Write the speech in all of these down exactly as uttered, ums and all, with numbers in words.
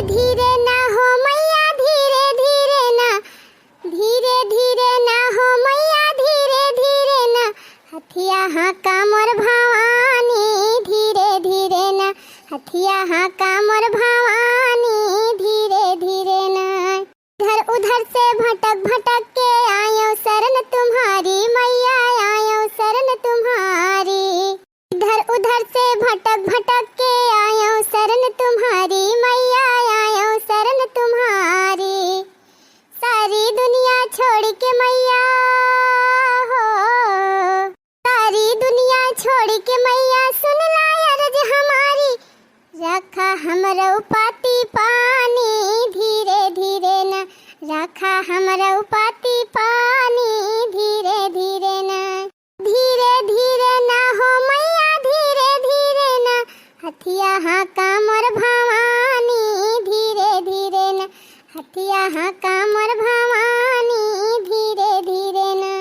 धीरे ना हो मैया, धीरे धीरे ना, धीरे धीरे ना हो मैया, धीरे धीरे ना। हथिया हाँका मोर भवानी, धीरे धीरे ना। हथिया हाँका मोर भवानी, धीरे धीरे ना। इधर उधर से भटक भटक के आयो शरण तुम्हारी मैया, आयो शरण तुम्हारी। इधर उधर से भटक भटक के आयो शरण तुम्हारी मैया, आयो शरण तुम्हारी। सारी दुनिया छोड़ के मैया हो, सारी दुनिया छोड़ के मैया सुन ला अर्ज हमारी। रखा हमरो पाती पानी धीरे धीरे ना, रखा हमरो पाती पानी धीरे धीरे ना। धीरे धीरे ना हो मैया, धीरे धीरे ना। हथिया हाँका मोर भवानी, धीरे धीरे ना। हथिया हाँका मोर भवानी, धीरे धीरे ना।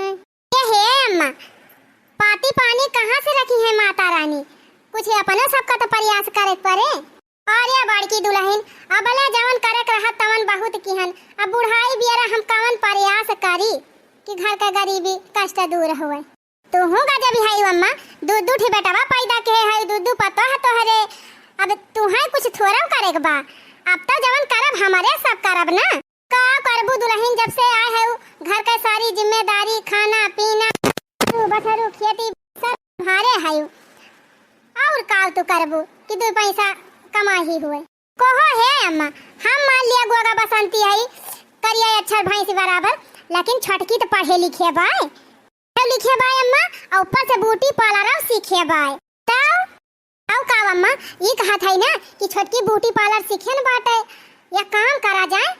ए हे अम्मा, पाती पानी कहाँ से रखी है माता रानी? कुछ अपने सबका तो प्रयास करे के परे। अरे बड़की दुलहिन, अबले जवन करे के रहत तवन बहुत किहन, अब बुढ़ाई बियरा हम कवन प्रयास करी कि घर का गरीबी कष्ट दूर होए। तुहूँ गजब हई अम्मा, दू दू ठे बेटवा पैदा के है, दू दू पतोह तोहरे, अब तुहें कुछ थोरम करे के बा। अब तो जवन करब हमरे सब करब ना। का करबू दुलहिन, जब से आए है घर का सारी जिम्मेदारी, खाना पीना, बछरू खेती सब भारे है, और काल तू करबू कि दू पैसा कमाही हुए। कहो हे अम्मा, हम मान लिया गोगा बसंती है, करिया अक्षर भैंस बराबर, लेकिन छोटकी तो पढ़े लिखे बाय, पढ़े लिखे बाय अम्मा, और ऊपर से ब्यूटी पार्लर और सीखे बाय। तब और का अम्मा, ई कहत है ना कि छोटकी ब्यूटी पार्लर सीखे न बाटे, या काम करा जाए,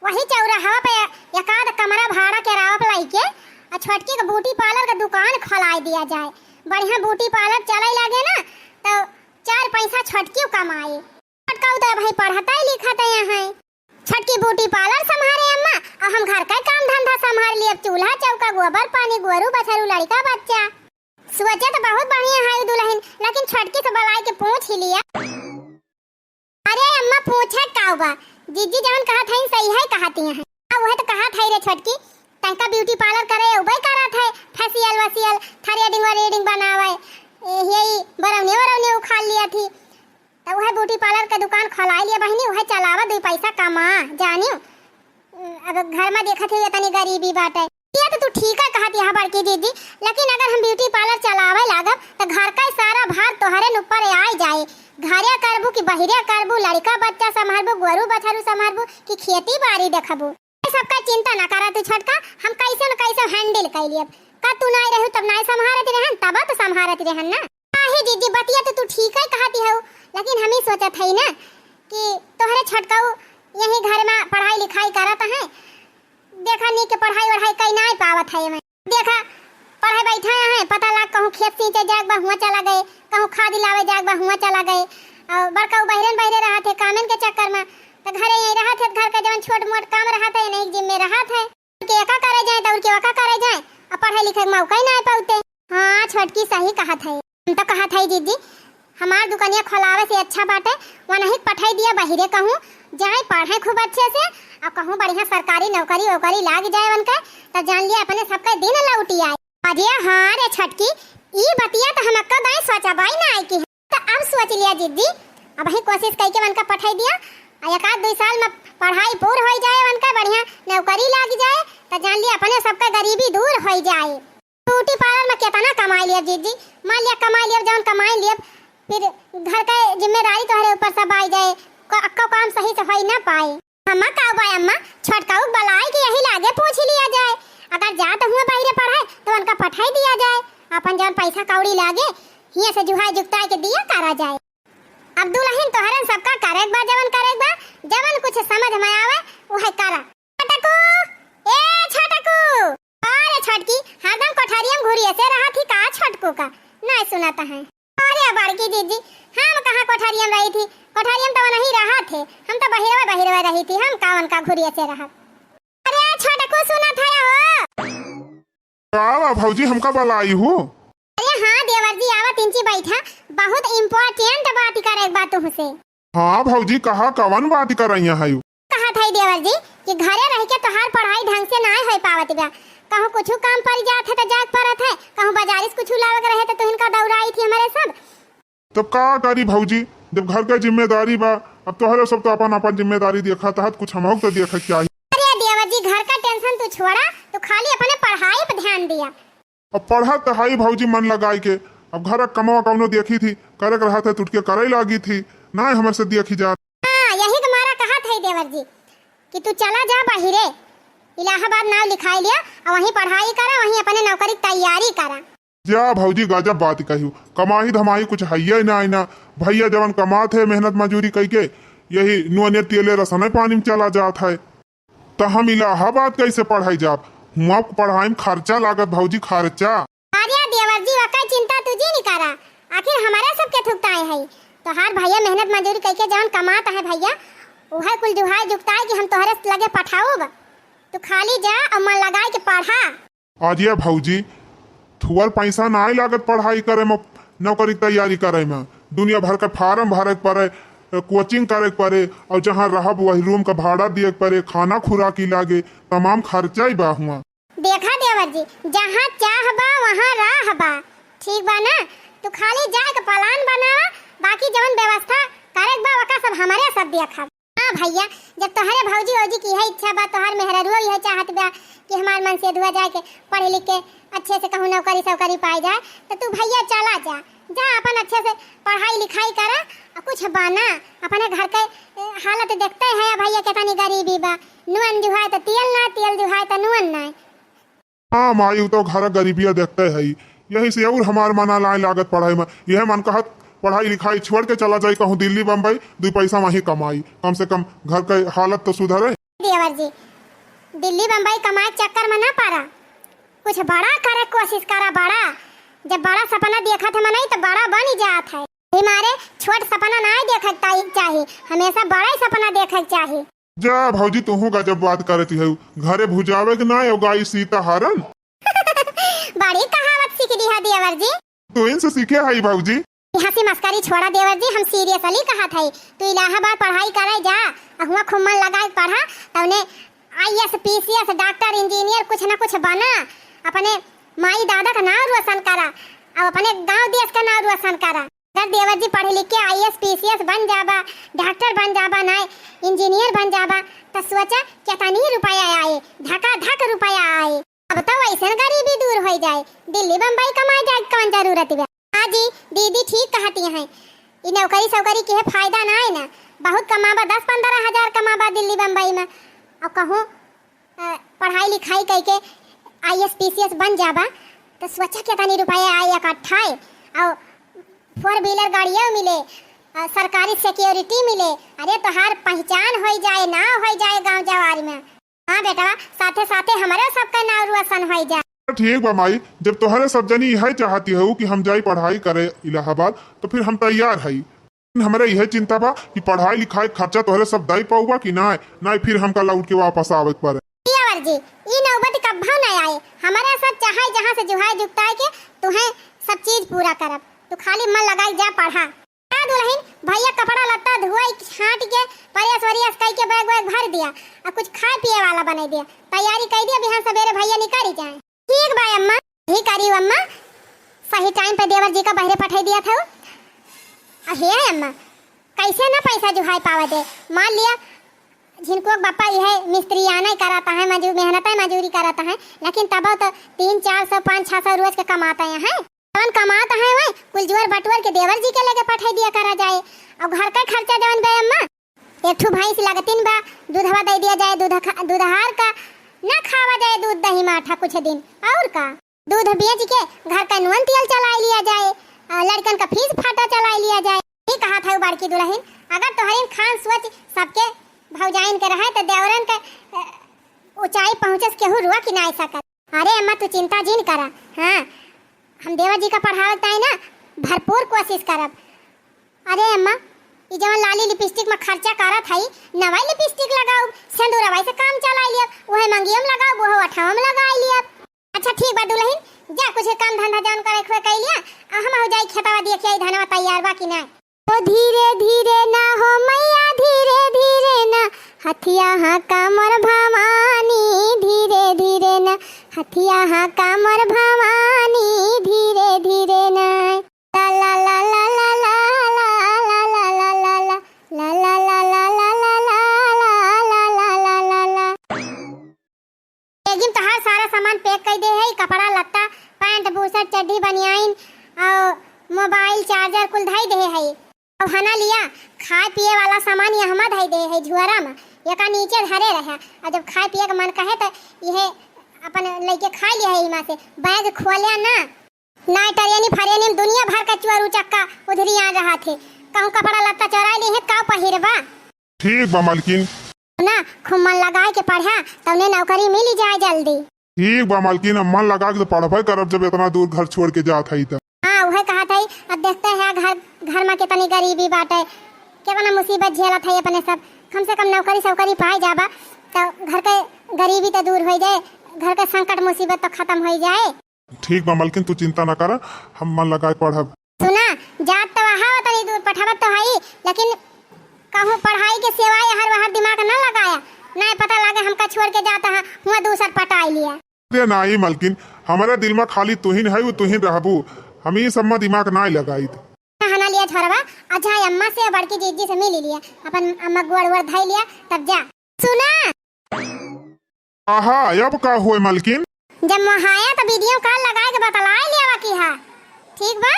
वही चौराहा पे एक आध कमरा भाड़ा करावा पे लाइके आ छोटकी के ब्यूटी पार्लर के दुकान खोलाई दिया जाए। बढ़िया ब्यूटी पार्लर चले लागे ना, तो चार पैसा छोटकी कमाए। छोटका तो भाई पढ़ता ही लिखता यहाँ है, छोटकी ब्यूटी पार्लर संभारे अम्मा, और हम घर का काम धंधा संभार लिए, चूल्हा चौका, गोबर पानी, गोरू बछरू, लड़का बच्चा। सोचे तो बहुत बढ़िया है दुलहिन, लेकिन छोटकी से बुलाए के पूछ ही लिया। अरे अम्मा, पूछे का बा, जीजी जवन कहत हईन सही है कहती हैं। अब वह तो कहत है रे छोटकी, तंका ब्यूटी पार्लर करे उबे करत है, फेशियल वेशियल, थ्रेडिंग व्रेडिंग बनावे, ए, यही बरौनी वरौनी उखाड़ लिया थी, तो वह ब्यूटी पार्लर के दुकान खोलाई लिया बहिनी, वह चलावा, दू पैसा कमा जानियो। अब घर में देखत है इतनी गरीबी बाटे। ये तो तू ठीक है कहत यहाँ बड़की दीदी, लेकिन अगर हम ब्यूटी पार्लर चलावे लागब तो घर का सारा भार तोहरे न ऊपर आए जाए। घरे करबू कि बहिरे करबू, लड़का बच्चा संभारबू, गोरू बछरू संभारबू कि खेती बाड़ी देखबू, ये सबका चिंता ना करा तू छोटका, हम कैसे न कैसे हैंडल कर लियब। का तू नाई रहू तब नाई संभारत रहन, तब तो संभारत रहन ना। काहे जीजी, बतिया तो तू ठीक है कहती हऊ, लेकिन हम ही सोचत हई ना कि तोहरे छोटकाऊ यही घर में पढ़ाई लिखाई करत है, देखा नी के पढ़ाई वढ़ाई कई नाई पावत है। मैं देखा पढ़े बैठा है, पता लाग कहूँ खेत सींचे जाग बा हुआ चला गए, कहूँ खाद लावे जाग बा हुआ चला गए, और बड़काऊ बहिरन बहिरे रहत है कामेन के चक्कर में, तो घरे यही रहत है, घर का जवन छोट मोट काम रहत है नहीं जिम्मे रहत है। के एका करे जाए, दौड़ के ओका करे जाए, आ पढ़े लिखे के मौका ही ना पाउते। हाँ, छोटकी सही कहत है। हम तो कहत है जीजी, हमार दुकानिया खोलावे से अच्छा बाटे, वनही पठाई दिया बहिरे कहूँ, जाए पढ़े खूब अच्छे से, आ कहूँ बढ़िया सरकारी नौकरी वोकरी लाग जाए उनके, तब जान लिया अपने सबके दिन लौटी आए। अरे हाँ रे छोटकी, ई बतिया तो हम अक्का दाई सोचा बाई ना आई की। तो अब सोच लिया जिद्दी, अब ही कोशिश करके उनका पठाई दिया, आ एक आध दो साल में पढ़ाई पूर हो जाए, उनका बढ़िया नौकरी लाग जाए, तो जान लिया अपने सबका गरीबी दूर हो जाए। ब्यूटी पार्लर में कितना कमाई लिया जिद्दी, मान लिया कमाई लिया, जौन कमाई लिया, फिर घर का जिम्मेदारी तोहरे ऊपर सब आई जाए, को, अक्का काम सही से हो ही ना पाए। अम्मा, का बा अम्मा, छोटकाऊ बलाई के यही लागे पूछ लिया जाए। अगर जात हुआ बहिरे पढ़े, तो उनका पठाई दिया जाए। अपन जौन पैसा कौड़ी लागे, हियाँ से जुहाई जुगताई के दिया करा जाए। अब दुलहिन तोहरन सबका करे के बा, जवन करे के बा, जवन कुछ समझ में आवे, उहे करा। छोटकू, ए छोटकू, अरे छोटकी, हरदम कोठरिया में घुरिए से रहत ही का छोटकू का? नहीं सुनाता है। अरे बड़की जीजी, हम कहाँ कोठरिया में रही थी? कोठरिया में तो नहीं रहत है, हम तो बहिरवे बहिरवे रही थी, हम का उनका घुरिए से रहत। अरे छोटकू सुनत है हो? का बा भौजी, हमका बलाई हो? अरे हाँ देवर जी, आवा तिनची बैठा, बहुत important बात करे के बा तुमसे। हाँ भौजी, कहा कवन बात करइया है? कहत है देवर जी कि घरे रह के तोहार पढ़ाई ढंग से नाय होय पावत बा, कहूँ कुछ काम पड़ जात है तो जाए के पड़त है, कहूँ बाजारे से कुछ लावे के रहे तो तुहिन का दौड़ाई थी हमरे सब। तब का करी भौजी, जब घर के जिम्मेदारी बा, अब तोहरे सब तो अपन अपन जिम्मेदारी देखत हत, कुछ हमहू के तो देखे के चाही। अरे देवर जी, घर का टेंशन तू छोड़ा, तू खाली अपने पढ़ाई पे ध्यान दिया। अब पढ़त त हई भौजी मन लगाई के, अब घर क कमवा कौनो देखी थी, करे के रहत है टुटके करे लागी थी, नाय हमरे से देखी जात। हाँ, यही के मारा कहत है देवर जी कि तू चला जा बाहिरे, इलाहाबाद नाव लिखाई लिया और वहीं पढ़ाई करा, वहीं अपने नौकरी की तैयारी करा। जा भौजी, गजब बात कहियो, कमाही धमाही कुछ हइये नाय ना। भैया जवन कमात है मेहनत मजूरी कइके, यही नुअने तेले रसने पानी में चला जात है। त हम इलाहाबाद कैसे पढ़ाई जाब? हुआं पढ़ाई में खर्चा लागत भौजी, खर्चा। अरे देवर जी, ओकर चिंता तू जी नहीं करा, आखिर हमारे सबके थुगताए है। तोहार भैया मेहनत मजूरी कइके जवन कमात है भैया, उहे कुल जुहाय जुगताए कि हम तोहरे लगे पठाउब। तू खाली जा और मन लगाए के पढ़ा। अरे भौजी, थुअर पैसा नाय लागत पढ़ाई करे में, नौकरी के तैयारी करे में। दुनिया भर के फार्म भरे के पड़े, कोचिंग करे के पड़े, और जहाँ रहब वही रूम का भाड़ा दिए के पड़े, खाना खुराकी लागे, तमाम खर्चा ही बा हुआं। देखा देवर जी, जहाँ चाह बा वहाँ राह बा, ठीक बा ना? तू खाली जाए के प्लान बनावा, बाकी जवन व्यवस्था करे के बा ओका सब हमरे सब देखब। हाँ भैया, जब तोहरे भौजी औजी की है इच्छा बा, तोहर मेहररुओ यह चाहत बा कि हमार मन से दुआ जाए के पढ़ लिख के अच्छे से कहूँ नौकरी सौकरी पाए जाए, तो तू भैया चला जा, जा अपन अच्छे से पढ़ाई लिखाई करा और कुछ बना। अपने घर के, ए, हालत देखते हैं भैया, कितनी गरीबी बा, नुअन जुहाए तो तेल ना, तेल जुहाए तो नुअन ना। हाँ माई, उ तो घर गरीबिया देखते है, यही से और हमार मना लाए लागत पढ़ाई में। यह मन कहत पढ़ाई लिखाई छोड़ के चला जाई कहूँ दिल्ली बम्बई, दू पैसा वहीं कमाई, कम से कम घर के हालत तो सुधरे। देवर जी, दिल्ली बम्बई कमाए के चक्कर में ना पड़ा, कुछ बड़ा करे के कोशिश करा, बड़ा। जब बड़ा सपना देखत है मनई तो बड़ा बन ही जात है। हमारे छोट सपना ना देखे के ताई-, चाही, हमेशा बड़ा ही सपना देखे के चाही। जा भौजी, तोहू गजब बात करत हऊ, घरे भुजावे के ना और गाई सीता हरन। बड़ी कहावत सीख ली है देवर जी। तू इनसे सीखे हई भौजी। हंसी मस्करी छोड़ा देवर जी, हम seriously कहत हई, तू इलाहाबाद पढ़ाई करे जा, अहुआ खूब मन लगा के पढ़ा, तौने IAS, PCS, डॉक्टर, इंजीनियर कुछ ना कुछ बना, अपने माई दादा का नाम रोशन करा और अपने गांव देश का नाम रोशन करा। अगर देवर जी पढ़ लिख के IAS, PCS बन जाबा, डॉक्टर बन जाबा, ना इंजीनियर बन जाबा, तो सोचा कितनी रुपया आए, धका धक रुपया आए। अब तो वैसन गरीबी दूर हो जाए, दिल्ली बम्बई कमाए जाए कौन जरूरत बा। हाँ जी, दीदी ठीक कहती हैं, ई नौकरी सौकरी के फायदा ना है ना, बहुत कमाबा, दस पन्द्रह हजार कमाबा दिल्ली बम्बई में, और कहूँ अ, पढ़ाई लिखाई कइके IAS, PCS बन जाबा, तो सोचा कितनी रुपया आए इकट्ठा है, और four wheeler गाड़ियों मिले, और सरकारी security मिले। अरे, तोहार पहचान होई जाए, नाव होई जाए गांव जवार में। हाँ बेटवा, साथे साथे हमरे सबका नाव रोशन होई जाए। ठीक बा माई, जब तोहरे सब जनी यह चाहती हो कि हम जाई पढ़ाई करे इलाहाबाद, तो फिर हम तैयार हई। हमरे इहे चिंता बा कि पढ़ाई लिखाई खर्चा तोहरे सब दई पाउबा कि नाय, नाय फिर हमका लौट के वापस आवे के पड़े। देवर जी, ई नौबत कब्बो न आए। हमरे सब चाहे जहाँ से जुहाए जुगताए के तुहें सब चीज पूरा करब। तू खाली मन लगाई जा पढ़ा। का दुल्हन, भैया कपड़ा लत्ता धोई छांट के, प्रेस वरेस कई के बैग वैग भर दिया, आ कुछ खाए पिए वाला बनाई दिया, तैयारी कई दिया, बिहान सवेरे भैया निकल जाए। ठीक बा अम्मा, ही करी अम्मा, सही टाइम पे देवर जी का बहरे पठाई दिया था। अहे अम्मा, कैसे ना पैसा जुहाई पावा दे? मान लिया, झिनको के बापा यह मिस्त्री आना ही कराता है, मजू-, मेहनत है, मजूरी कराता है, लेकिन तब तो तीन चार सौ, पाँच छः सौ रोज के कमाता है। जवन कमाता है वह कुल जुअर बटुअर के देवर जी के लगे पठाई दिया करा जाए, और घर का खर्चा जवन बे अम्मा, एक ठो भैंस लगतिन बा, दूधवा दे दिया जाए, दूध खा-, दूधहार का ना खावा जाए दूध दही माठा कुछ दिन, और का? दूध बेच के घर का नून तेल चलाई लिया जाए, आ, लड़कन का फीस फाटा चलाई लिया जाए। ये कहा था बड़की दुल्हन, अगर तोहरिन खान सोच सबके भौजाइन के रहे तो देवरन के, अ, ऊंचाई पहुंचे से केहू रोक ही ना सकत। अरे अम्मा, तू चिंता जिन करा। हाँ, हम देवर जी का पढ़ावे ताई ना भरपूर कोशिश करब। अरे अम्मा, ई जवन लाली लिपस्टिक में खर्चा करत हई, नवाई लिपस्टिक लगाऊ, सेंदूरवा से काम चलाई लियब, उहे मंगियम लगाऊ, उहे ओठवा में लगाई लियब। अच्छा ठीक बा दुल्हन, जा कुछ काम धंधा जवन करे खुए कई लिया, आ हम हो जाई खेतवा दिए कि आई धनवा तैयार बा कि ना। ओ धीरे धीरे ना हो हथिया हाँका मोर भवानी धीरे धीरे ना, हथिया हाँका मोर भवानी धीरे धीरे ना। ला ला ला ला ला ला। एगिन तोहार सारा सामान pack कइ दे है, कपड़ा लत्ता, pant, बुशर्ट, चड्ढी, बनियाइन, अउ mobile, charger कुल धइ दे है। अब हना लिया, खाए पिए वाला सामान यहमा धइ दे है झुअरा मा, एका नीचे धरे रहे। अउ जब खाए पिए के मन कहे त इहे अपन लइके खाइ लिया है इमा से, bag खोल्या ना। नाहीं टरेनी फरेनी में दुनिया भर का चोर उचक्का उधरी आ रहा थे, कहूँ कपड़ा लत्ता चोराइ लिहे, का पहिरबा? ठीक बा मलकिन। ना, खूब मन लगाइ के पढ़ा, तउने नौकरी मिली जाए जल्दी। ठीक बा मलकिन, अब मन लगा के तो पढ़बे करब, जब एतना दूर घर छोड़ के जात हई त। हाँ, उहे कहत हई, अब देखते हैं घर, घर मा केतनी गरीबी बाटे, केतना मुसीबत झेलत हई अपने सब। कम से कम नौकरी सौकरी पाइ जाबा, त घर के गरीबी त दूर होइ जाए, घर के संकट मुसीबत त खतम होइ जाए। ठीक बा मलकिन, तू चिंता ना करा, हम मन लगाइ पढ़ब। सुना, जात त वहाँ तनी दूर पठावत तो हई, लेकिन कहूँ पढ़ाई के सिवाय हर वहर दिमाग न लगाया, नाहीं पता लागे हमका छोड़ के जात ह, हुआँ दूसर पटाइ लिया। अरे नाहीं मलकिन, हमरे दिल मा खाली तुहिन हऊ, तुहिन रहबू, हम ई सब मा दिमाग नाहीं लगाइत। हना लिया झोरवा, आ जा अम्मा से, बड़की जीजी से मिलि लिया, अपन अम्मा गोड़ वोड़ धइ लिया, तब जा। सुना। आहा, अब का होए मलकिन? जब मोहाया त video call लगाइ के बतलाइ लेवा कि हा। ठीक बा?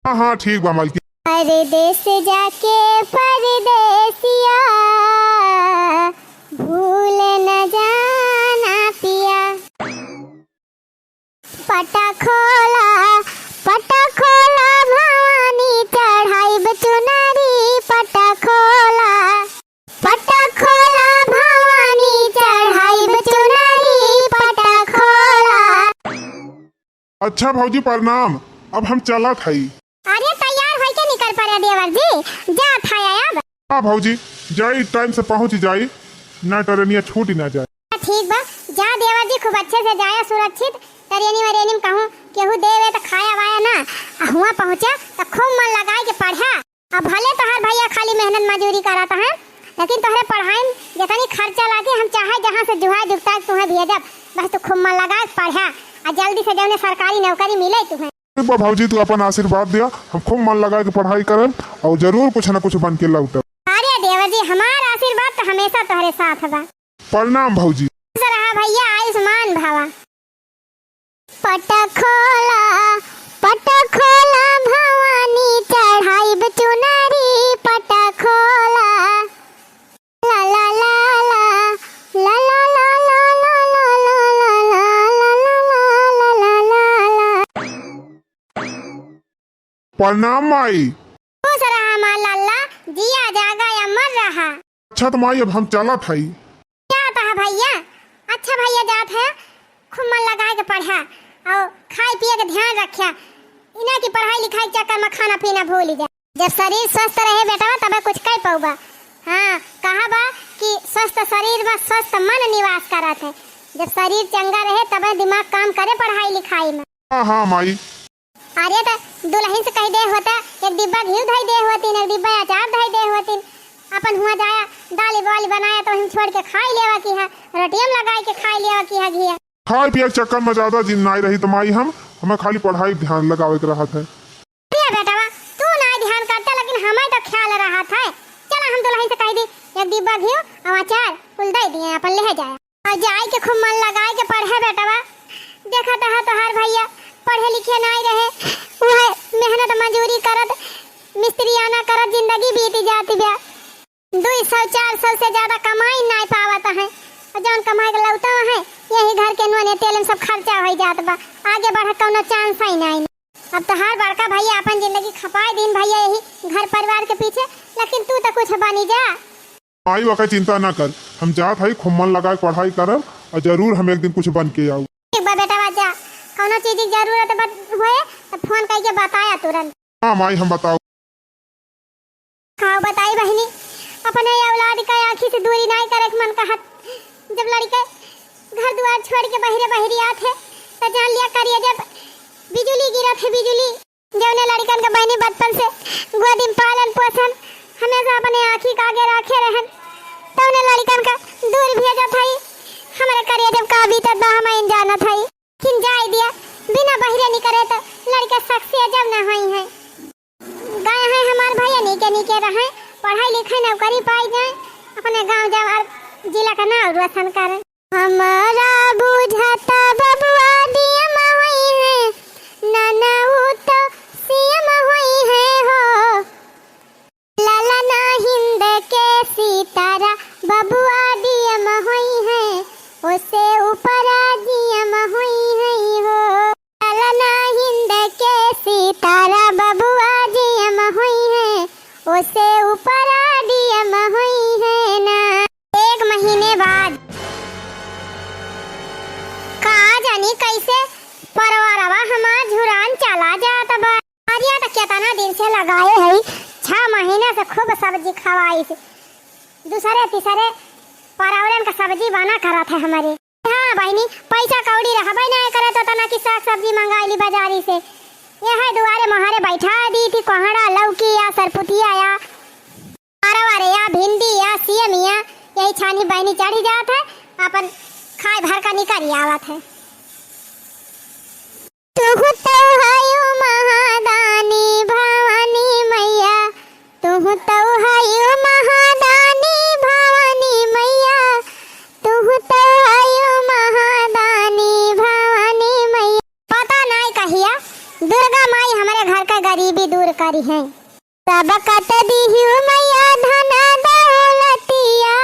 हाँ, हाँ, ठीक बा मलकिन। परदेस जाके परदेसिया भूल न जाना पिया। पटा खोला, पटा खोला भवानी चढ़ाइब चुनरी, पटा खोला। पटा खोला भवानी चढ़ाइब चुनरी, पटा खोला। अच्छा भौजी प्रणाम, अब हम चलत हई। अरे तैयार होइ के निकल पड़ा देवर जी, जात हया अब। हाँ भौजी, जाई time से पहुँच जाई, ना टरेनिया छूट ना जाए। ठीक बा, जा देवर जी, खूब अच्छे से जाया सुरक्षित। टरेनी वरेनी में कहूँ केहू देवे त खाया वाया ना, आ हुआँ पहुँचा त खूब मन लगाइ के पढ़ा। अब भले तोहार भइया खाली मेहनत मजूरी करत हैं, लेकिन तोहरे पढ़ाई में जेतनी खर्चा लागी, हम चाहे जहाँ से जुहाई जुगताई तुहें भेजब, बस तू खूब मन लगाइ के पढ़ा, आ जल्दी से जउने सरकारी नौकरी मिले तुहें। ठीक बा भौजी, तू अपन आशीर्वाद दिया, हम खूब मन लगाइ के पढ़ाई करब अउर जरूर कुछ न कुछ बन के लौटब। अरे देवर जी, हमार आशीर्वाद त हमेशा तोहरे साथ बा। प्रणाम भौजी। खुश रहा भइया, आयुष्मान भवा। पटा खोला, पटा खोला भवानी चढ़ाइब चुनरी, पटा खोला। ला ला ला ला, ला ला ला ला। प्रणाम माई। खुश रहा हमार लल्ला, जिया जागा अमर रहा। अच्छा त माई, अब हम चलत हई। जात ह भइया? अच्छा भइया जात ह, खूब मन लगाइ के पढ़ा अउर खाइ पिए के ध्यान रख्या। इना की पढ़ाई लिखाई के चक्कर में खाना पीना भूलि जा। जब शरीर स्वस्थ रहे बेटवा, तबे कुछ कइ पउबा। हाँ, कहा बा कि स्वस्थ शरीर में स्वस्थ मन निवास करत है। जब शरीर चंगा रहे, तबे दिमाग काम करे पढ़ाई लिखाई में। हाँ, हाँ, माई। अरे, त दुलहिन से कहि दे होता, एक डिब्बा घिउ धइ दे होतिन, एक डिब्बा अचार धइ दे होतिन। अपन हुआँ जाया, दालि बालि बनाया, त वहीं छोड़ि के खाइ लेवा किहा, रोटियम लगाइ के खाइ लेवा किहा घिया। खाइ पिए के चक्कर में ज्यादा जिन नाहीं रही, त माई हम, हमें खाली पढ़ाई पे ध्यान लगावे के रहत है। अरे बेटवा, तू नाहीं ध्यान करता, लेकिन हमें त ख्याल रहत है। चला, हम दुलहिन से कहि दी, एक डिब्बा घिउ अउर अचार कुल दइ दिए, अपन लेहे जाया। अउर जाइ के खूब मन लगाइ के पढ़े बेटवा। देखत ह तोहार भइया पढ़े लिखे नाहीं रहे, उहे मेहनत मजूरी करत, मिस्त्रियाना करत जिंदगी बीति जात बा। दुइ सौ चार सौ से ज्यादा कमाइ नाहीं पावत है, अउर जउन कमाइ के लउता है, यही घर के नूने तेल में सब खर्चा होइ जात बा। आगे बढ़े कउनो chance ही नाहीं। अब तोहार बड़का भइया अपन जिंदगी खपाइ दिन भइया यही घर परिवार के पीछे, लेकिन तू त कुछ बनी जा। माई, वका चिंता ना कर, हम जात हई, खूब मन लगाइ के पढ़ाई करब अउर जरूर हम एक दिन कुछ बन के आउब। ठीक बा बेटवा, जा, कउनो चीज की जरूरत बा-, होए त फोन कइके बताया तुरंत। हाँ माई, हम बताउब। का बताई बहिनी, अपने औलाद का आँखी से दूरी नाहीं करे के मन कहत। जब लड़िके घर दुआर छोड़ि के बहिरे बहिरी आत है, त जान लिया करिया जब बिजुली गिरत है, बिजुली। जउने लड़िकन का बहिनी बचपन से गोदी में पालन पोषण हमेशा अपने आँखी का आगे राखे रहन, तउने लड़िकन का और भेजत हई, हमरे करिया जब का बीतत बा, हम इन जानत हई। किन जाए दिया, बिना बहिरे निकरे तो लड़के सक्सेस जब ना होई है। गए हैं हमार भैया, नीके नीके रहे, पढ़ाई लिखे, नौकरी पाई जाए, अपने गांव जाओ और जिला का नाम रोशन करे। हमारा बुझाता बबुआ डीएम होई है, ना ना ऊ तो सीएम होई है हो। लाला ना हिंद के सितारा, बबुआ डीएम होई है, ओसे ऊपरा जीएम होई है हो। लाला ना हिंद के सितारा, बबुआ जीएम होई है, ओसे ऊपरा डीएम होई है ना। एक महीने बाद का जानी कैसे परवरवा हमार झुरान चला जात बा। अरिया त केतना दिन से लगाए हई, छह महीना से खूब सब्जी खवाई से, दूसरे तीसरे परवरन का सब्जी बना करत है हमारे। हाँ बहिनी, पैसा कौड़ी रहबे ना करे तो तना की साग सब्जी मंगाई ली बाजारी से। यह दुआरे मोहरे बैठा दी थी कोहड़ा, लौकी या सरपुतिया या परवर या भिंडी या सेम या यही छानी बहिनी चढ़ी जात है, अपन खाए भर का निकल आवत है। तुहु तौ हयु महादानी भवानी मैया, तुहु तौ हयु महादानी भवानी मैया, तुहु तौ हयु महादानी भवानी मैया। पता नाई कहिया दुर्गा माई हमरे घर का गरीबी दूर करी है। सबका त दिहु मैया धन दौलतिया,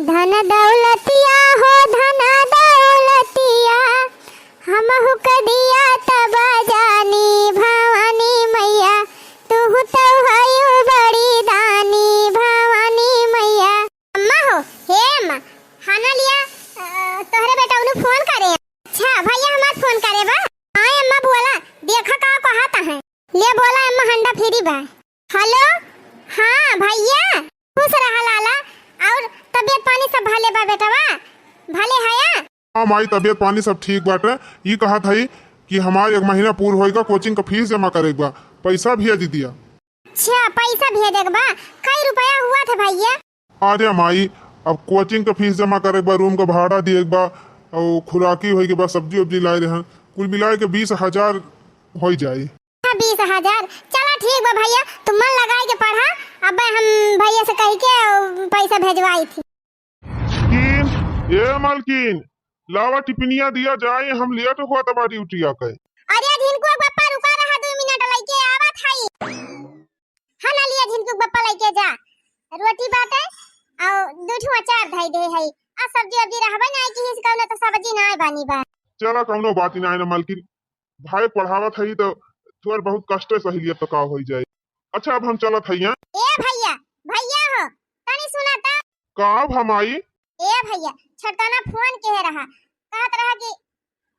धन दौलतिया हो धन दौलतिया। हमहु क दिया तब जानी भवानी मैया, तुहु तौ हयु बड़ी दानी भवानी मैया। अम्मा हो, हे अम्मा, खाना लिया, अ, तोहरे बेटा उनु फोन करे। अच्छा, भैया हमार फोन करे बा। हाँ अम्मा बोला, देखा का कहत है। ले बोला अम्मा, हंडा फ्री बा। हेलो, हाँ भैया, खुश रहा लाला। और तबीयत पानी सब भले बा बेटवा? भले हया? हाँ माई, तबीयत पानी सब ठीक बाटे। ई कहत हई कि हमार एक महीना पूर होइगा, कोचिंग का फीस जमा करे के बा, पैसा भेज दिया। अच्छा, पैसा भेजे के बा? कई रुपया हुआ था भैया? अरे माई, अब कोचिंग का फीस जमा करे के बा, रूम का भाड़ा दिए के बा, और खुराकी होई के बा, सब्जी उब्जी लाए रहन, कुल मिलाए के बीस हजार होई जाई। हाँ, बीस हजार। चला ठीक बा भैया, तू मन लगाए के पढ़ा, अब हम भैया से कह के पैसा भेजवाई थी। मलकिन, ए मलकिन, लावा टिफिनिया दिया जाए, हम लेट हुआ तबा ड्यूटिया के। अरे झिनकू बप्पा रुका रहा, दो मिनट लइके आवत हई। हाँ ना लिया झिनकू बप्पा लइके जा, रोटी बाटे और दो ठो अचार धई दे हई। आ सब्जी वब्जी रहबे ना कि हिस कौनो तो सब्जी ना बनी बा। चला कौनो बात ना है ना मलकिन, भाई पढ़ावत हई तो थोड़ा बहुत कष्ट सही लिया तो का होई जाए। अच्छा अब हम चलत हई, हाँ? ए भैया, भैया हो, तनी सुना ता। का भमाई? ए भैया, छोटकना फोन के रहा, कहत रहा कि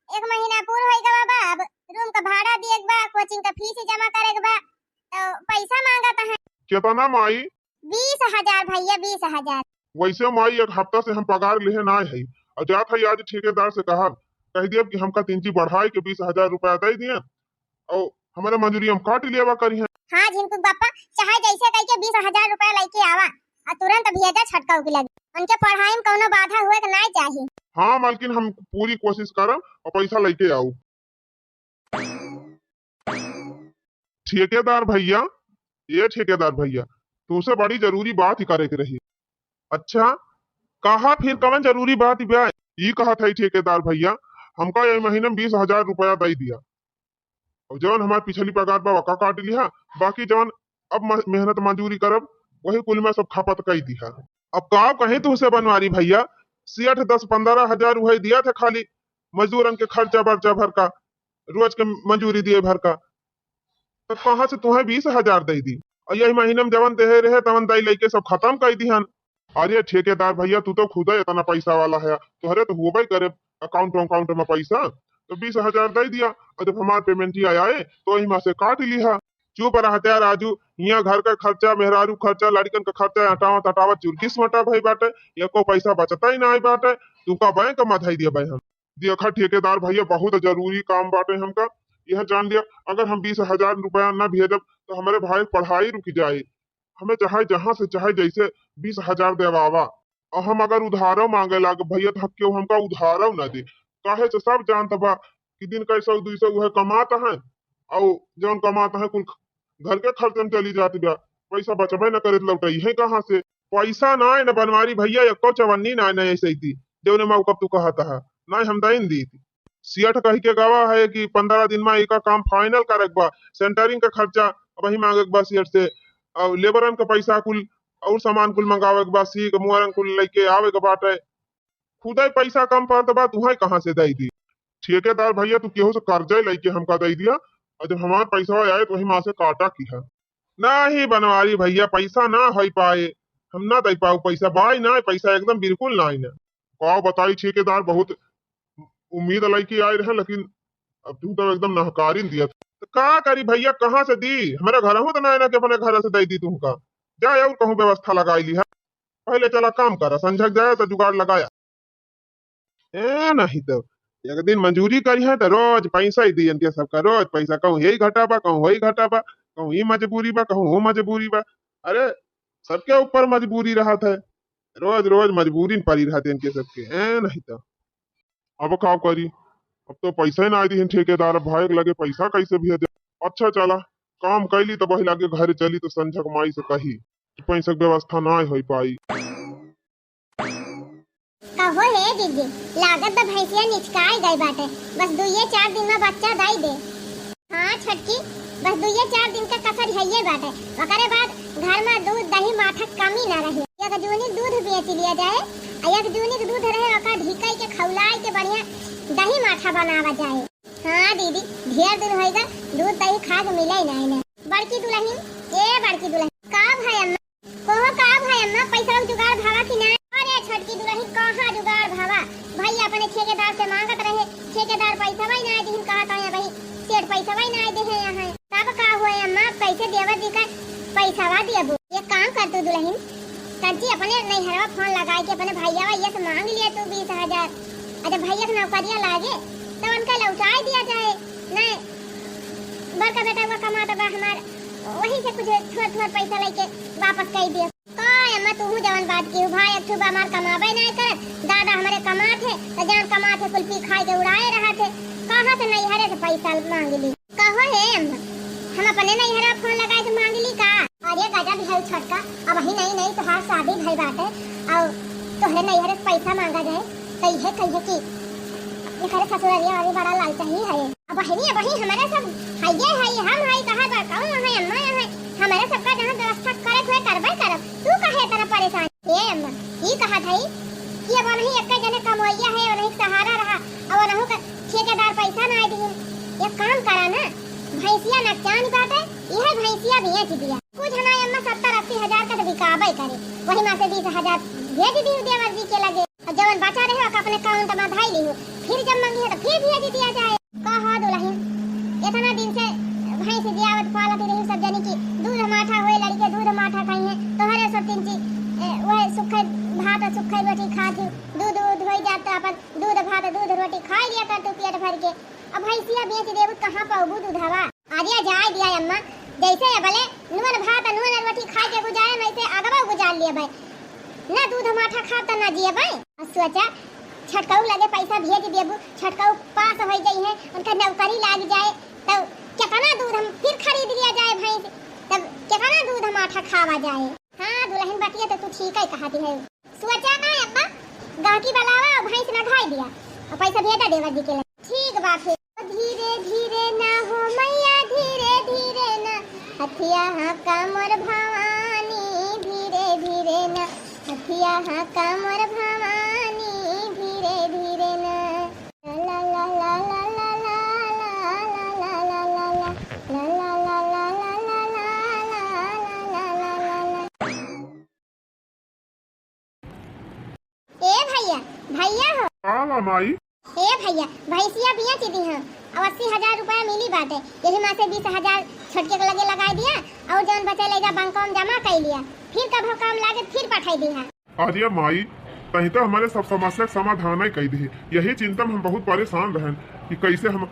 एक महीना पूर होई गवा बा, अब रूम का भाड़ा दिए के बा, कोचिंग का फीस जमा करे के बा, तो पैसा मांगत है। केतना माई? बीस हजार भैया, बीस हजार। वैसे माई एक हफ्ता से हम पगार लेहे ना है, और जात है आज ठेकेदार से कहब, कह दियब कि हमका तीन ची बढ़ाई के बीस हजार रुपया दे दिए, और हमारे मजूरी हम काट लेवा करी है। हाँ झिनकू बप्पा, चाहे जैसे कह के बीस हजार रुपया लेके आवा, और तुरंत भेजा छटकाऊ के लगे। उनके पढ़ाई में कौनो बाधा हुए के ना चाही। हाँ मालकिन, हम पूरी कोशिश करब और पैसा लेके आऊ। ठेकेदार भैया, ए ठेकेदार भैया, तुमसे बड़ी जरूरी बात ही करे के रही। अच्छा, कहा फिर कवन जरूरी बात बा? ई कहत है ठेकेदार भैया, हमका ये महीने में बीस हजार रुपया दे दिया, और जवन हमार पिछली पगार बा वका काट लिहा, बाकी जवन अब म-, मेहनत मजूरी करब वही कुल में सब खपत कई दिहा। अब का कहीं तुमसे बनवारी भैया, सेठ दस पन्द्रह हजार वही दिया थे खाली मजदूरन के खर्चा बर्चा भर का, रोज के मजूरी दिए भर का, तो कहाँ से तुम्हें बीस हजार दे दी? और यही महीने में जवन देहे रहे तवन दई लेके सब खत्म कर दिहन। अरे ठेकेदार भैया, तू तो खुद ही इतना पैसा वाला है, तोहरे तो होबे करे अकाउंट अकाउंट में पैसा, तो बीस हजार दे दिया और जब हमार पेमेंट ही आए तो वही में से काट लिहा। चुप रह त्या राजू, यहाँ घर का खर्चा, मेहरारू खर्चा, लड़कन का खर्चा, अटावत अटावत चुरकिस मटा भई बाटे, एको पैसा बचता ही ना बाटे, तुमका बैंक में धई दिया भाई हम। देखा ठेकेदार भैया, बहुत जरूरी काम बाटे हमका, यह जान लिया, अगर हम बीस हजार रुपया ना भेजब तो हमारे भाई पढ़ाई रुक जाए। हमें चाहे जहाँ से चाहे जैसे बीस हजार देवावा। और हम अगर उधारो मांगे लाग भैया, तो केहू हमका उधारो ना दे। काहे से सब जानत बा कि दिन का सौ दुई सौ उहे कमात हैं, और जौन कमात हैं कुल घर के खर्च में चली जात बा, पैसा बचबे न करे, लौटइहे कहाँ से? पैसा नाय न बनवारी भैया, एको चवन्नी नाय न ऐसे थी, जौने मौका तू कहत है, नाय हम दइन दी थी। सेठ कही के गवा है कि पन्द्रह दिन में एका काम final करे के बा, centering का खर्चा अबही मांगे के बा सेठ से, और लेबरन का पैसा कुल और सामान कुल मंगावे के बा, सीक मुअरन कुल लेके आवे के बाटे। खुदे पैसा कम पड़त बा, तुहे कहाँ से दे दी? ठेकेदार भैया, तू केहू से कर्जा लेके हमका दे दिया, और जब हमार पैसा आए तो वही माँ से काटा की है। नाही बनवारी भैया, पैसा ना होई पाए, हम ना दे पाऊ पैसा, बाई ना पैसा, एकदम बिल्कुल ना आई ना। का बताई ठेकेदार, बहुत उम्मीद लेके आए रहे, लेकिन अब तू तो एकदम नहकारिन दिया। तो का करी भैया, कहाँ से दी? हमारे घर हो तो ना, ना कि अपने घर से दे दी तुमका। जा और कहूँ व्यवस्था लगाई ली है। पहले चला काम करा, संझक जाए तो जुगाड़ लगाया। ए, नहीं तो एक दिन मजूरी करी है तो रोज पैसा ही दियन के सबका, रोज पैसा, कहूँ यही घटा बा, कहूँ वही घटा बा, कहूँ ये मजबूरी बा, कहूँ वो मजबूरी बा। अरे, सबके ऊपर मजबूरी रहत है, रोज रोज मजबूरी में पड़ी रहते इनके सबके। ए, नहीं तो अब का करी, अब तो पैसा ही ना दिहन ठेकेदार, अब भाई के लगे पैसा कैसे भेजे? अच्छा चला, काम कैली तब वही लागे घर चली तो संझक माई से कही कि पैसा के व्यवस्था ना हो पाई। कहो हे दीदी, लागत बा भैंसिया निचकाए गई बाटे, बस दुइये चार दिन में बच्चा दई दे। हाँ छोटकी, बस दुइये चार दिन का कसर हइये बाटे, ओकरे बाद घर में दूध दही माठा कमी ना रही। एक जूनी दूध बेच लिया जाए, आ एक जूनी के दूध रहे ओका ढिकाई के खौलाई के बढ़िया दही माठा बनावा जाए। हाँ दीदी, ढेर दिन होइगा दूध दही खा के मिले ही नहीं ने। बड़की दुलहिन, ए बड़की दुलहिन, का भाई अम्मा? कहो का भाई अम्मा, पैसा के जुगाड़ भावा कि ना? अरे छोटकी दुलहिन, कहाँ जुगाड़ भावा? भैया अपने ठेकेदार से मांगत रहे, ठेकेदार पैसा वही ना दिहिन, कहा तो भाई सेठ पैसा वही ना दे है यहाँ। तब का हुए अम्मा, पैसे देवर जी का पैसा वा दिया बू। एक काम कर तू दुलहिन, तंची अपने नैहरवा फोन लगाए के अपने भैया वैया से मांग लिया तू बीस हजार। अरे भैया के नौकरिया लागे तो उनका लौटाए दिया जाए, नहीं बड़का बेटा हुआ कमाता बा हमार, वही से कुछ थोड़ थोड़ पैसा लेके वापस कर दिया। का अम्मा, तू जवन बात की हो, भाई एक ठो बा हमार कमाबे नहीं करत, दादा हमारे कमात है, तो जान कमात है, कुल पी खाए के उड़ाए रहत है, कहाँ से नैहरे से पैसा मांग ली? कहो हे अम्मा, हम अपने नैहरा फोन लगाए के मांग ली का? अरे गजब है छोटका, अबही नई नई तोहार शादी भई बाटे, और तोहरे नैहरे से पैसा मांगा जाए, तो इहे कहिए कि एकरे ससुररिया वाली बड़ा लालचही है। अब बहिनी, अबही हमारे सब हइये है, हम है, कहा बा, कौन है, अम्मा है, हमारे सबका जहाँ व्यवस्था करे के होए, करबे करब। तू काहे इतना परेशान? ए अम्मा, ई कहत हई कि अब ओनही एक्के जने कमवैया है, ओनही के सहारा रहा, अब ओनहू के ठेकेदार पैसा ना दिहिन। एक काम करा ना, भैंसिया नकचान बाटे, इहे भैंसिया बेच दिया। कुछ ना अम्मा, सत्तर अस्सी हजार का तो बिकाबे करे, वही में से बीस हजार भेज दी देवर जी के लगे, और जवन बचा रहे ओका अपने account में धई लिहू, फिर जब मंगी है तो फिर भेज दिया जाए। कहो दुलहिन, इतना दिन से भैंस जियावत पालत रही सब जनी की दूध माठा होए लड़के दूध माठा खाई है, तोहरे सब तीन चीज, ए, वह सुखे भात और सुखे रोटी खात ही, दूध दूध हो जात तो अपन दूध भात दूध रोटी खाई लिया कर तू पेट भर के। अब भैंसिया बेच देबू तो कहाँ पाबू दूधवा? अरे जाए दिया अम्मा, जैसे अबले नून भात नून रोटी खाए के गुजारे, वैसे अगवा गुजार लिए भाई। ना दूध माठा खाब त ना जियबै। आ सोचा, छोटकऊ लगे पैसा भेज देबू, छोटकऊ पास होइ जइहे, उनका नौकरी लाग जाए, तब केतना दूध हम फिर खरीद लिया जाए भैंस, तब केतना दूध हम आटा खावा जाए। हाँ दुलहिन, बतिया तो तू ठीक ही कहती है। सोचा ना अम्मा, गाहकी बलावा और भैंस नघाई दिया और पैसा भेजा देवर जी के लगे। ठीक बा फिर। धीरे धीरे ना हो मैया, धीरे धीरे ना, हथिया हाँका मोर भवानी, धीरे धीरे ना, हथिया हाँका मोर भवानी, धीरे धीरे ना। ला ला ला ला ला। ए भैया, भैया हो। का बा माई? ए भैया, भैंसिया बेच दी हम, अब अस्सी हजार रुपया मिली बाटे, यही में से बीस हजार छोटके के लगे लगाई दिया, और जौन बचे ले जा बैंकों में जमा कर लिया, फिर कभो काम लागे फिर पठाई दिहा। अरे माई, तहीं तो हमारे सब समस्या के समाधान ही कई दे, यही चिंता में हम बहुत परेशान रहन कि कैसे हम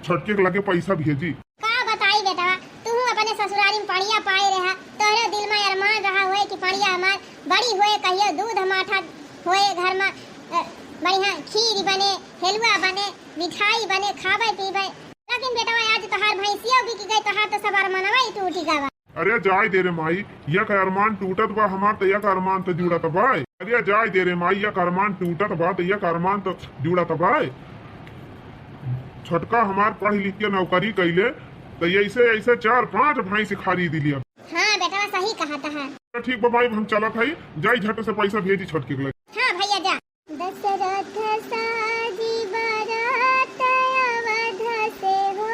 छोटके के लगे पैसा भेजी। का बताई बेटवा, तू अपने ससुरारी में पड़िया पाए रहा, तोहरे दिल में अरमान रहा हो कि पड़िया हमार बड़ी होए, कहियो दूध माठा होए घर मा, अ, बढ़िया खीर बने, हलवा बने, मिठाई बने, खाबे पीबे। लेकिन बेटवा, आज तोहार भैंसिया बिक गई, तोहार तो सब अरमानवा ही टूटी गवा। अरे जाए दे रे माई, यक अरमान टूटत बा हमार, त यक अरमान त जुड़त बा। अरे जाए दे रे माई, यक अरमान टूटत बा, त यक अरमान त जुड़त बा। छोटका हमार पढ़ लिख के नौकरी कइले, त ऐसे ऐसे चार पांच भैंस खरीद लिया। हाँ बेटवा, सही कहत है। ठीक बा माई, हम चलत हई, जाई झट से पैसा भेजी छोटके के लगे। हाँ भैया जा। दशरथ साजी बरात अवध से हो,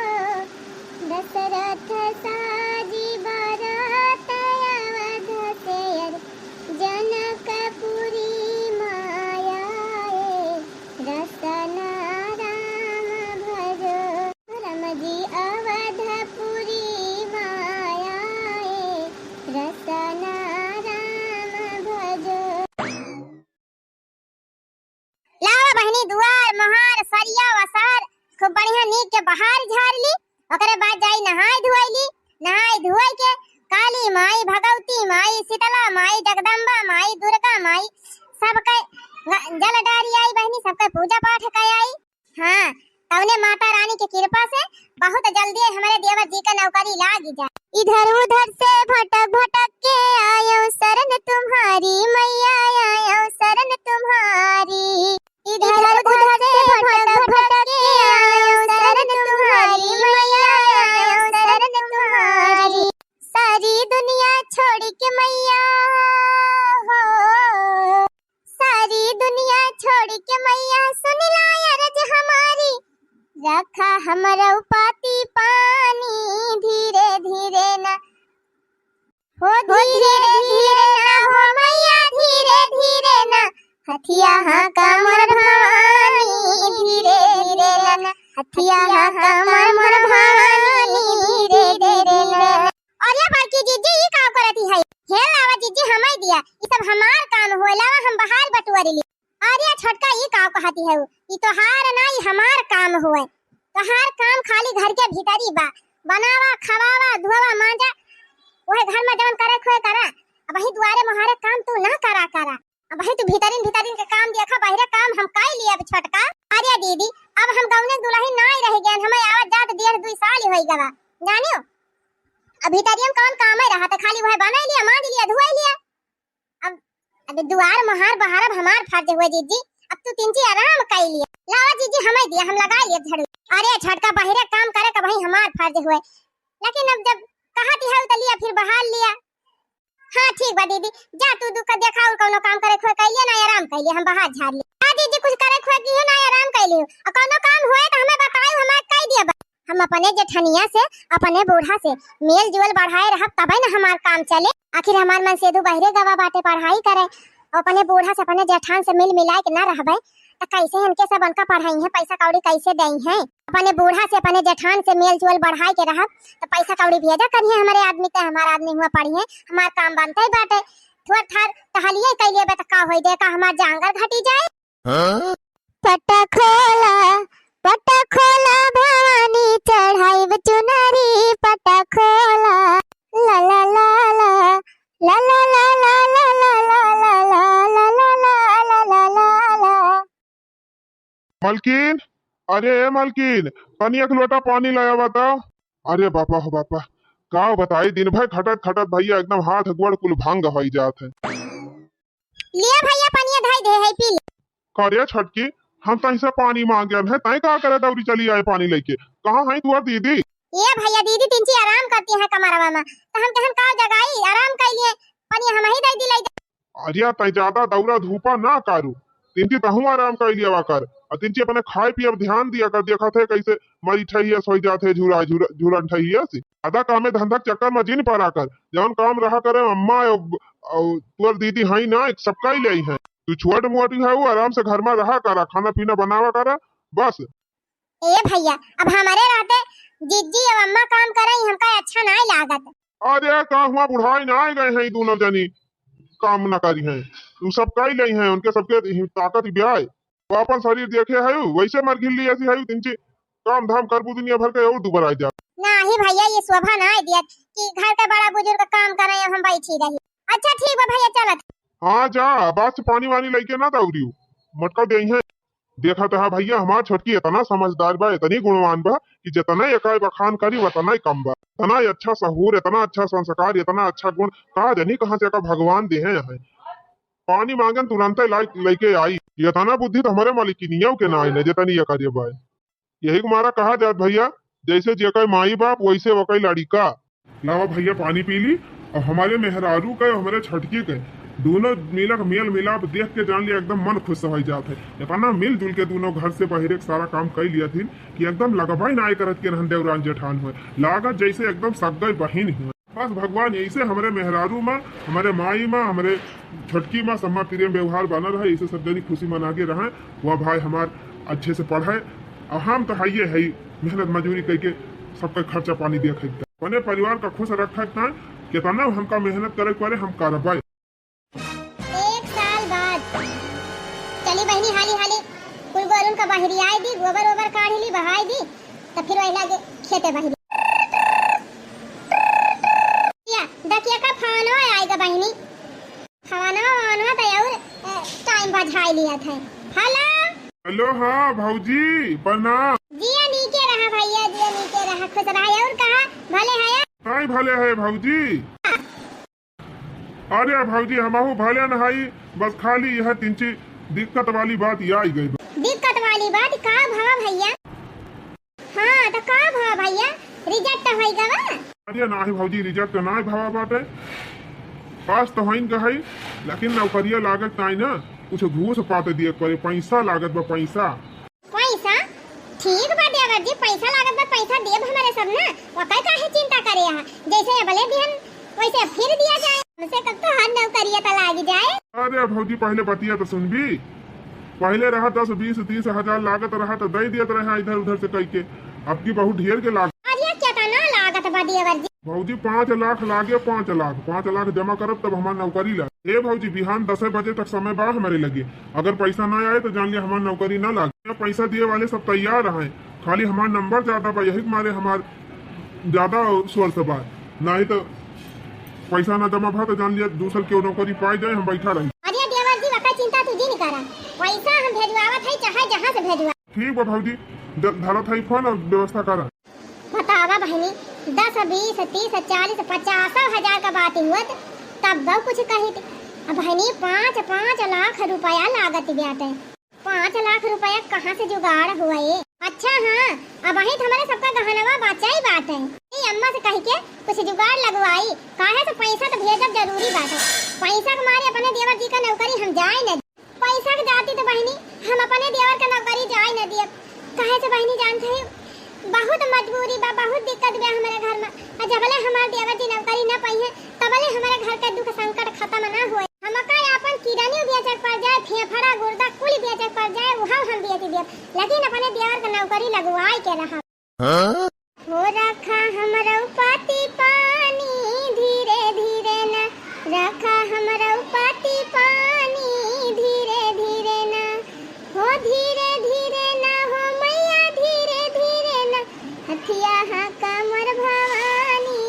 दशरथ साजी बरात अवध से, अरे जनकपुरी माया ए, रसना राम भजो। राम जी अवधपुरी माया ए, रसना राम भजो। लावा बहिनी, दुआर, मोहार, सरिया, वसार खूब बढ़िया नीक के बहार झार ली। ओकरे बाद जाई नहाय धोय ली। नहाय धोय के काली माई, भगवती माई, शीतला माई, जगदम्बा माई, दुर्गा माई, सबके ग-, जल डारी आई बहिनी, सबके पूजा पाठ कै आई। हाँ, तौने माता रानी के कृपा से बहुत जल्दी हमरे देवर जी का नौकरी लाग जाए। इधर उधर से भटक भटक के आयो शरण तुम्हारी मैया, आयो शरण तुम्हारी। इधर उधर से भटक भटक के आयो शरण तुम्हारी मैया, आयो शरण तुम्हारी। सारी दुनिया छोड़ के मैया हो, सारी दुनिया छोड़ के मैया सुन ला अरज हमारी, रखा हमरा पाती पानी धीरे धीरे ना, हो धीरे धीरे ना, हो मैया धीरे धीरे ना, हथिया हाँका मोर भवानी धीरे धीरे ना, हथिया हाँका मोर मोर भवानी धीरे धीरे ना। अरे बड़की जिज्जी, ई का करती है? हे लावा जिज्जी, हमई दिया, ई सब हमार काम होए, लावा हम बहार बटुअरी ली। अरे छोटका, ई का कहती है? ई तोहार ना, ई हमार काम होए। तोहार काम खाली घर के भीतरी बा, बनावा, खवावा, धोवा, मांजा, वही घर में जवन करे खोए करा। अब वही दुआरे मोहारे काम तू ना करा करा। अब भाई तू भीतरिन भीतरिन के काम देखा, बाहरे काम हम कई लिए अब छोटका। अरे दीदी, अब हम गौने दुल्हन नाई रह गए, हमें आवत जात डेढ़ दुई साल ही होई गवा, जानियो। अब भीतरियन कौन काम है रहा, तो खाली वह बनाई लिया, मांज लिया, धोई लिया। अब, अब दुआर मोहार बहारब हमार फर्ज हुआ जीजी, अब तू तिनची आराम कई लिया। लावा जीजी, हमें दिया, हम लगाई लिए झाड़ू। अरे छोटका, बाहरे काम करे का वही हमार फर्ज हुए, लेकिन अब जब कहती है तो लिया, फिर बहार लिया। हाँ ठीक बा दीदी, जा तू दुख देखा और कौनो काम करे खोए कैलिए ना, आराम कैलिए, हम बाहर झाड़ लिए। हाँ दीदी, कुछ करे खोए कियो ना, आराम कैलियो, और कौनो काम हुए तो हमें बताओ, हमें कह दिया बा। हम अपने जेठनिया से, अपने बूढ़ा से मेल जोल बढ़ाए रहब, तबे न हमार काम चले। आखिर हमार मनसेधु बहरे गवा बाटे पढ़ाई करे, और अपने बूढ़ा से, अपने जेठान से मिल मिलाए के ना रहबे, तो कैसे इनके सब उनका पढ़ाई है, पैसा कौड़ी कैसे दई है? अपने बूढ़ा से, अपने जेठान से मेल जोल बढ़ाए के रहब, तो पैसा कौड़ी भेजा करिए हमारे आदमी के, हमार आदमी हुआ पढ़िए, हमार काम बनते ही बाटे। थोड़ थार टहलिए कैलिए बे, तो का होई दे, का हमार जांगर घटी जाए? हाँ? पट खोला, पट खोला भवानी, चढ़ाइब चुनरी, पट खोला। ला ला ला ला, ला ला ला ला। मलकिन, अरे ए मलकिन, तनी एक लोटा पानी ले आवा त। अरे बापा हो बापा, का बताई, दिन भर खटत खटत भैया एकदम हाथ गोड़ कुल भंग होई जात है। लिया भैया, पनिया धई दे है, पी ले। का रे छोटकी, हम तहीं से पानी मांगे आए हैं, तैं का करे दौरी चली आए पानी लेके? कहाँ है तुहार दीदी? ए भैया, दीदी तिनची आराम करती है कमरवा में, तो हम कहन का जगाई, आराम कर लिए, पनिया हम ही दे दिलाई। अरे तैं ज्यादा दौरा धूपा ना करू, तिनची तहूँ आराम कर लिया कर, और तिनची अपने खाए पिए पर ध्यान दिया कर, देखत है कैसे मरी ठहिया सोई जात है, झूरा, झूरा, झूरन ठहिया से। ज्यादा कामे धंधा के चक्कर में जिन पड़ा कर, जौन काम रहा करे अम्मा और, और तुहार दीदी हई ना, सबका ही ले है। तू छोट मोटी है, वो आराम से घर में रहा करा, खाना पीना बनावा करा, बस। ए भैया, अब हमारे रहते जिज्जी और अम्मा काम करे, हमका अच्छा नाय लागत। अरे का हुआ, बुढ़ाई ना आए गए हैं, ई दोनों जनी काम ना करी हैं, तू सब कई ले हैं, उनके सबके ही ताकत ही ब्याय। वो अपन शरीर देखे है, वैसे मर घिल्ली ऐसी है, तिनची काम धाम करबू दुनिया भर के और दुबर आ जा। नाही भैया, ये शोभा ना दिया कि घर के बड़ा बुजुर्ग काम करे, हम बैठी रही। अच्छा ठीक बा भइया, चलत। हाँ जा, बाद से पानी वानी लइके ना दौड़ियो, मटका देइहैं। देखत हा भइया, हमार छोटकी एतना समझदार बा, एतनी गुणवान बा कि जेतना एका बखान करी, ओतना ही कम बा। एतना अच्छा सहूर, एतना अच्छा संस्कार, एतना अच्छा गुण, का जानी कहाँ से एका भगवान देहे हैं। पानी मांगन, तुरंते लाई, लइके आई। एतना बुद्धि तो हमरे मालिकिनियो के नाई न, जेतनी एकरे बा। यही के मारा कहा जात भइया, जैसे जेकर माई बाप, वैसे ओकर लड़िका। लावा भइया, पानी पी ली। और हमरे मेहरारू के, हमरे छोटकी के, दोनों मिलक मेल मिलाप देख के जान लिया, एकदम मन खुश होइ जात है। एतना मिलजुल के दोनों घर से बहिरे के सारा काम कइ लिया थी कि एकदम लगबइ नाई करत के रहन देवरान जेठान होइ, लागत जैसे एकदम सग्गई बहिन होइ। बस भगवान, ऐसे हमरे मेहरारू मा, हमरे माई मा, हमरे छोटकी मा सम्मा प्रेम व्यवहार बना रहे, ऐसे सब जनी खुशी मना के रहें। वह भाई हमार अच्छे से पढ़े, और हम तो हइये हई, मेहनत मजूरी कइके सबका खर्चा पानी देखे के। अपने परिवार का खुश रखे के ताईं कितना हमका मेहनत करे के पड़े, हम करबे। एक साल बाद चली बहिनी, हाली हाली कुल गोरुन का बहरियाई दी, गोबर ओबर काढ़ी ली, बहाई दी, तब फिर वही लागे खेते बहरी। या, दकिया का फोनो आएगा बहिनी। फोनो, फोनो तो और, ए, टाइम बझाई लिया था। हेलो। हेलो, हाँ भौजी, प्रणाम। जिया नीके रहा भइया, जिया नीके रहा, खुश रहा। और कहा, भले है? नहीं भले है भौजी। अरे भौजी, हमहू भले न हई, बस खाली यह तिनची दिक्कत वाली बात आई गई बा। दिक्कत वाली बात का भवा भइया? हाँ, तो का भवा भइया, reject होइ गवा? अरे नाही भौजी, reject नाही भवा बाटे, पास तो होइन गहई, लेकिन नौकरिया लागत नाही ना, कुछ घूस पाते दिए के पड़े, पैसा लागत बा, पैसा। पैसा? ठीक बा देवर जी, पैसा लागत बा, पैसा देब हमरे सब ना, ओकर काहे चिंता करे हा? जैसे अबले दिहन, वैसे फिर दिया जाए। हमसे कब तो हर नौकरिया तो लाग जाए। अरे भौजी, पहले बतिया तो सुनबी। पहले रहा दस, बीस, तीस हजार लागत रहा तो दे दियत रहे इधर उधर से कह के। अब की बहुत ढेर के लाग। अरे केतना लागत बा देवर जी? भौजी, पाँच लाख लागे, पाँच लाख, पाँच लाख जमा करब तब हमार नौकरी लागे। ए भौजी, बिहान दस बजे तक समय बा हमरे लगे, अगर पैसा ना आए तो जान लिया हमार नौकरी ना लागे। पैसा दिए वाले सब तैयार हैं, खाली हमार नंबर ज्यादा बा, यही के मारे हमार ज्यादा source बा, नहीं तो पैसा ना जमा भा तो जान लिया दूसर के नौकरी पाए जाए, हम बैठा रही। अरे देवर जी, ओकर चिंता तू जिन करा, पैसा हम भेजवावत है, चाहे जहाँ से भेजवा। ठीक बा भौजी, ध-, धरत है फोन और व्यवस्था करा। बतावा बहिनी, दस, बीस, तीस, चालीस, पचासो हजार का बात हुअत, तब बहु कुछ कहित। अब बहिनी, पाँच, पाँच लाख रुपया लागत बाटे। पाँच लाख रुपया कहाँ से जुगाड़ हुए? अच्छा हाँ, अबहित हमरे सबका गहनवा बचाई बाटे। ए अम्मा से कह के कुछ जुगाड़ लगवाई, काहे से पैसा तो भेजब जरूरी बाटे। पैसा के मारे अपने देवर जी का नौकरी हम जाए न। पैसा के जाती तो बहिनी हम अपने देवर का नौकरी जाए न दियब। काहे से बहिनी जानत है, बहुत मजबूरी बा, बहुत दिक्कत बा हमरे घर में। आ जबले हमार देवर जी नौकरी न पाई है, तबले हमरे घर के दुख संकट खत्म न होए। हमका आपन किडनी बेचे के पड़ जाए, फेफड़ा, गुर्दा कुल बेचे के पड़ जाए, उहव हम बेच देब, लेकिन अपने देवर के नौकरी लगवाए के रहब। हाँ? हो रखा हमरो पति पानी, धीरे धीरे ना, रखा हमरो पति पानी, धीरे धीरे ना, हो धीरे धीरे ना, हो मैया धीरे धीरे ना, हथिया हाँका मोर भवानी,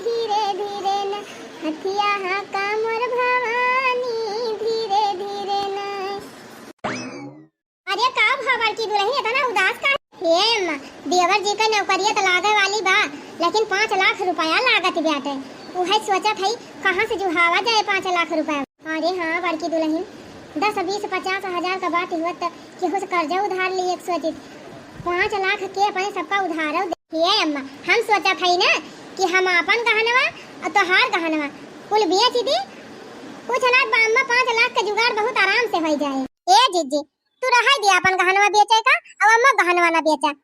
धीरे धीरे ना, हथिया हाँका मोर भवानी, धीरे धीरे ना। अरे का भा बड़की दुलहिन, एतना उदास काहे? हे अम्मा, देवर जी का नौकरिया त लागे वाली बा, लेकिन पाँच लाख रुपया लागत बाटे। उहे सोचत हई, कहाँ से जुहावा जाए पाँच लाख रुपया। अरे हाँ बड़की दुलहिन, दस, बीस, पचास हजार का बात हुअत त केहू से कर्जा उधार लिए के सोचित। पाँच लाख के अपने सबका उधारो दे। हे अम्मा, हम सोचत हई ना कि हम आपन गहनवा और तोहार गहनवा कुल बेच दी, कुछ ना बा अम्मा, पाँच लाख के जुगाड़ बहुत आराम से होइ जाए। ए जीजी, तू रहाई दे आपन गहनवा बेचे का, अब अम्मा गहनवा ना बेचा।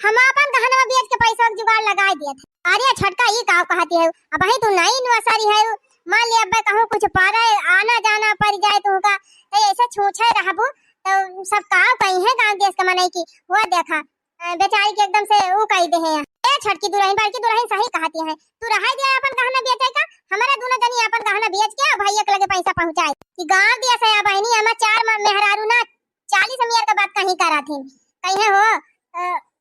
हम आपन गहनवा बेच के पैसा के जुगाड़ लगाई दियत है। अरे छोटका, ई का कहती है? अबही तू नई नुअसरी है, मान ले अब्बे कहूँ कुछ परे आना जाना पड़ जाए तुमका, तो ऐसे छूछे रहबू, तो सब का कही है गाँव देश के मनई की, वो देखा, अ, बेचारी के एकदम से ऊ कही दे है। ए छोटकी दुलहिन, बड़की दुलहिन सही कहती है, तू रहाई दे आपन गहना बेचे का, हमारा दोनों जनी आपन गहना बेच के भैया के लगे पैसा पहुँचाए। कि गाँव दिया से बहिनी, हमार चार म-, मेहरारू ना, चालीस मियर का बात कहीं करा थी, कहीं हो, अ,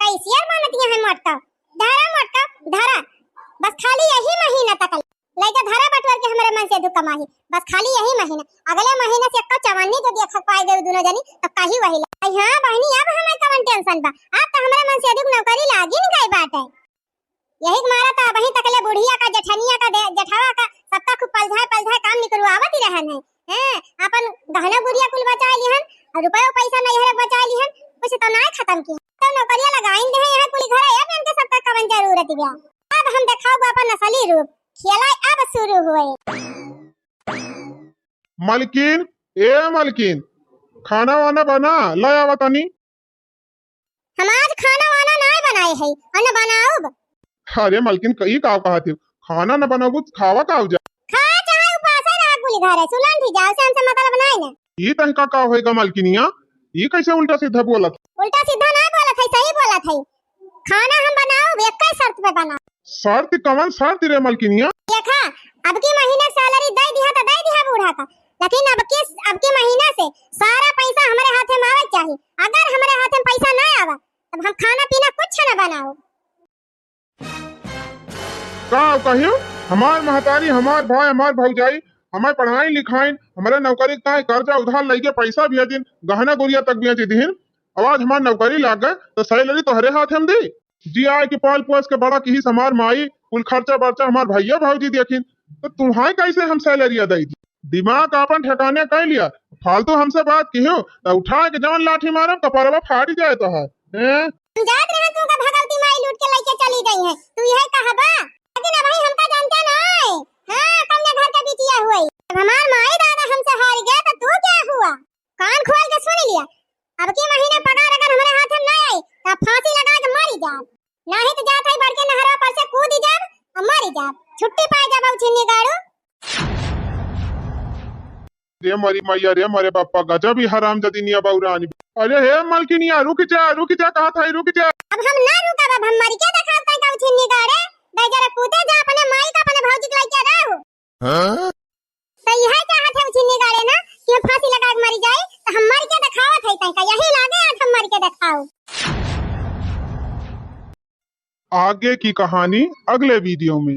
कैसियर बनतिया है मोटका, धरा मोटका, धरा। बस खाली यही महीना तक लइका धरा बटोर के हमरे मनसेधू कमाही, बस खाली यही महीना। अगले महीना से एक्को चवन्नी जो देखक पाए गए दुनो जनी, तो कही वही ला। आई हाँ बहिनी, अब हमें कवन tension बा, अब तो हमरे मनसेधू के नौकरी लागिन गई बाटे। यही के मारा तो अबहीं तकले बुढ़िया का, जेठनिया का, दे-, जेठवा का, सबका खूब पलझाए पलझाए काम निकलवावत ही रहन है। हैं, अपन गहना गुरिया कुल बचाए लिहन, और रुपयो पैसा नैहरे बचाए लिहन, कुछ तो नाय खत्म किहन। तो नौकरिया लगाइन दे हैं यहाँ कुल घर, अब इनके सबका कवन जरूरत बा। अब हम देखाउब अपन असली रूप, खेला अब शुरू हुए। मलकिन, ए मलकिन, खाना वाना बना, ले आवा तनी। हम आज खाना वाना नाय बनाए है, और न बनाउब। अरे मलकिन, क-, ई का कहत हो? खाना न बनाउब, खावा का जा? खा चाहे उपासे रहा कुल घर है, सुलन भी जाओ, से हमसे मतलब नाय ना। ई तनका का होएगा मलकिनिया? ई कैसे उल्टा सीधा बोलत? उल्टा सीधा नाय बोलत है, सही बोलत है। खाना हम बनाउब, एक शर्त पे बनाउब। शर्त? कवन शर्त रे मलकिनिया? देखा, अब की महीना salary दे दिहा तो दे दिहा बूढ़ा का, लेकिन अब के, अब के महीना से सारा पैसा हमरे हाथे में आवे के चाही। अगर हमरे हाथे में पैसा ना आवा, तब हम खाना पीना कुछ ना बनाउब। का कहियो, हमार महतारी, हमार भाई, हमार भौजाई हमें पढ़ाई लिखाइन, हमरे नौकरी ताई कर्जा उधार लइके पैसा भेजिन, गहना गुरिया तक बेच दिहिन। अब आज हमार नौकरी लाग गए तो salary तोहरे हाथे में दी। जी आए के पाल पोस के बड़ा किहिस हमार माई, कुल खर्चा बर्चा हमार भैया भौजी देखिन, तो तुम्हारे कैसे हम salary दे दी? दिमाग आपन ठिकाने कर लिया, फालतू हमसे बात किहो तो उठा के जवन लाठी मारब कपरवा फाट जाए तोहार। हैं? हम जात रहे तू का भगवती माई लूट के लइके चली गई है, तू यह कहबा? लेकिन अब भाई हमका जानते ना है। हाँ, कन्या घर के बिटिया हुई। अब हमार माई दादा हमसे हार गए तो तू क्या हुआ? कान खोल के सुन लिया, अब की महीना पगार अगर हमारे हाथ में ना आई तो फांसी लगा के मरी जाब, नहीं तो जात है बड़के नहरवा पर से कूद जाब और मरी जाब, छुट्टी पाए जाब। उछिन्नी गाड़ू। रे मरी मैया रे, मरे बापा, गजब ही हराम जदीनिया बौरानी। अरे हे मलकिनिया, रुक जा, रुक जा, कहा था, रुक जा। अब हम ना रुकब, अब हम मर के देखाब तै का उछिन्नी गाड़े। गई जरा कूदे जा अपने माई का, अपने भौजी के लइके रहो। हाँ? तो यह चाहत है उछिन्नी गाड़े ना कि हम फांसी लगा के मरी जाए, तो हम मर के देखावत है तै का, यही लागे आज हम मर के देखाओ। आगे की कहानी अगले video में।